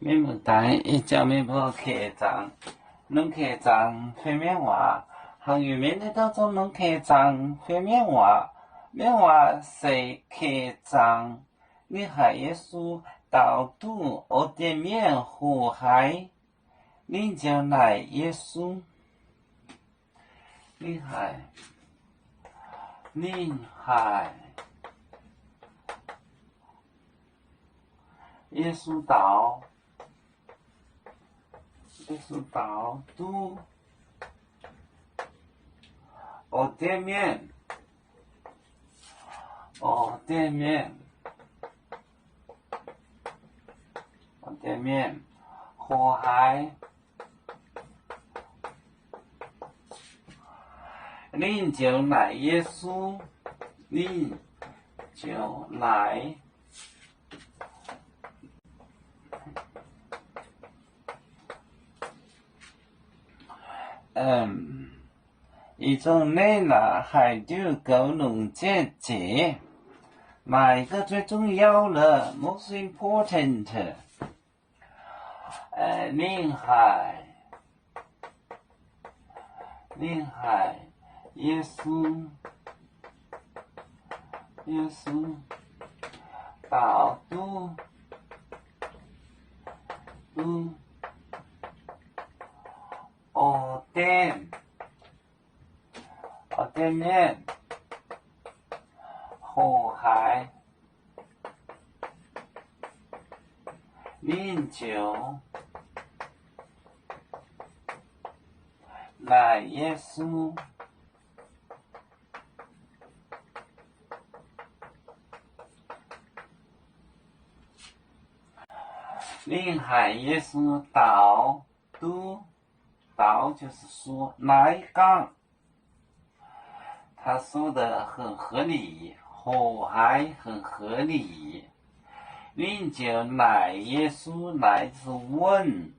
Mienh muoz-doic, ih jaax mienh mbuo keh zaangc, nongx keh zaangc fai mienv waac. Hnangv yuoqc mienh naaiv dauh zorqv nongx keh zaangc fai mienv waac. Mienv waac se keh zaangc. Ninh haiz Yesu daaux duqv oix deix mienh hoqc haiz, ninh ziouc naaic Yesu. Ninh haiz, ninh haiz Yesu daaux, Yesu daaux duqv oix deix mienh, oix deix mienh, oix deix mienh hoqc haiz. Ninh ziouc naaic Yesu, ninh ziouc naaic, ih zanc naaiv haiz diuh goux longc jienv zeiz. Naaic gauh zuov zungv yauv lorqc, most important. Ninh haiz, ninh haiz Yesu, Yesu daaux duqv, duqv oix deix, oix deix mienh hoqc haiz. Ninh ziouc naaic Yesu. Ninh haiz Yesu daaux duqv, daaux 就是说 naaiv gangv. 他说得很合理, hoqc haiz 很合理. Ninh ziouc naaic Yesu, naaic 是问,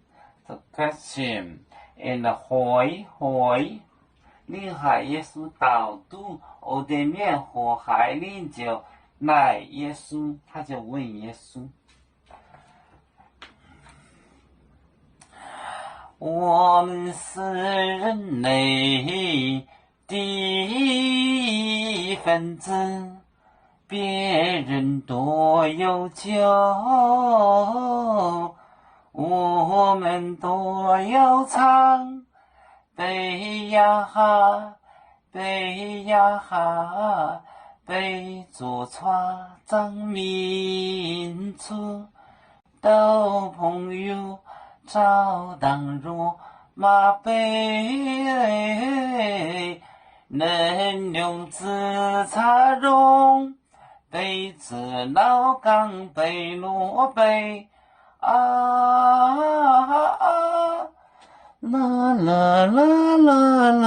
the question, and hoix, hoix. Ninh haiz Yesu daaux duqv oix deix mienh hoqc haiz, ninh ziouc naaic Yesu, 他就问耶稣. 我们是人类的一份子，别人多有酒，我们多有唱。 杯呀哈，杯呀哈，杯中唱张民族，斗篷又照当若马杯，能用紫砂容，杯子老钢杯落杯。啊，啊，啊，啦啦啦啦啦。